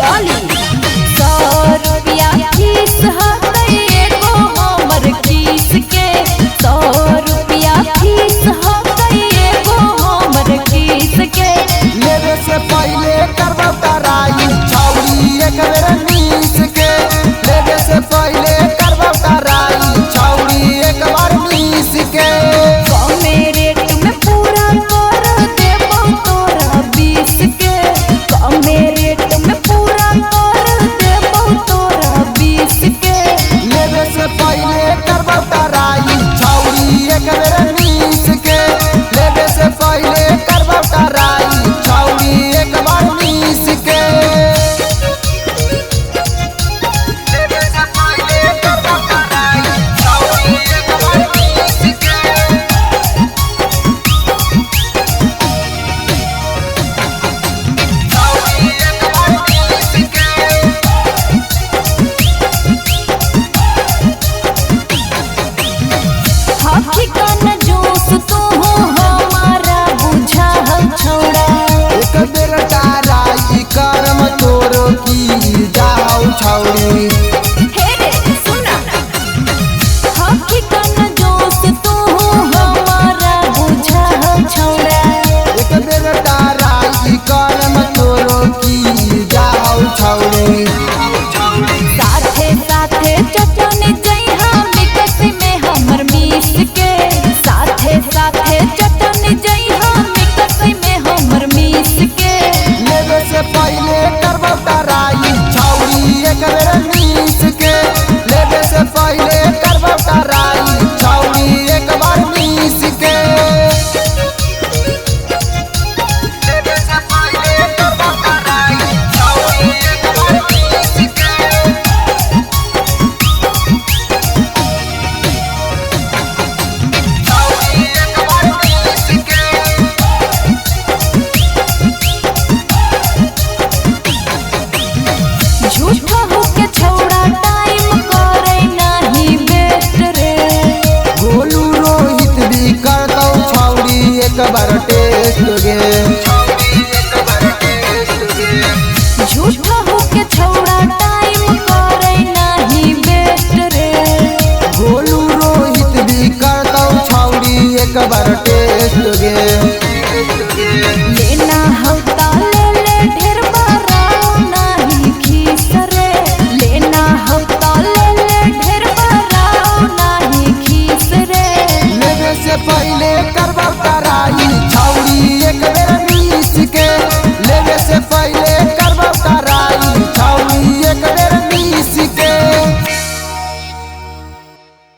चली। 100 रुपया फीस हतै एगो हमर किस के। 100 रुपया फीस हतै एगो हमर किस के। लेवे से पहले करबौ टराई छौरी एक बेर मीस के। लेवे से पहले करबौ टराई छौरी एक बार मीस के। कमे रेट में पूरा कर देबौ तोरा 20 के। कमे रेट में पूरा कर देबौ तोरा 20 के। लेवे से पहले करबौ टराई छौरी एक बेर मीस के। लेवे से पहले करबौ टराई छौरी एक बार मीस के। लेवे से पहले करबौ टराई छौरी एक बार मीस के। छौरी एक बार मीस के। हाथी का न जोश तू हो हमारा बुझा हौ छौड़ा। एक बेर टराई करम तोरो की जाऊ छौरी। हे रे सुना, हाथी का न जोश तू हो हमारा बुझा हौ छौड़ा। एक बेर टराई करम तोरो की जाऊ छौरी। साथे साथे चटन जइहा मिकस में हमर मीस के। साथे साथे चटन जइहा मिकस में हमर मीस के। लेवे से पहले करबौ टराई छौरी एक बेर मीस के। लेवे से पहले करबौ टराई छौरी एक बार मीस के। लेवे से पहले करबौ टराई छौरी एक बार मीस के। छौरी एक बार मीस के। झूठा होके छौड़ा टाइम करे नाही बेस्ट रे। गोलू रोहित भी करतौ छौरी एक बार टेस्ट गे। झूठा होके छौड़ा टाइम करे नाही बेस्ट रे। गोलू रोहित भी करतौ छौरी एक बार टेस्ट।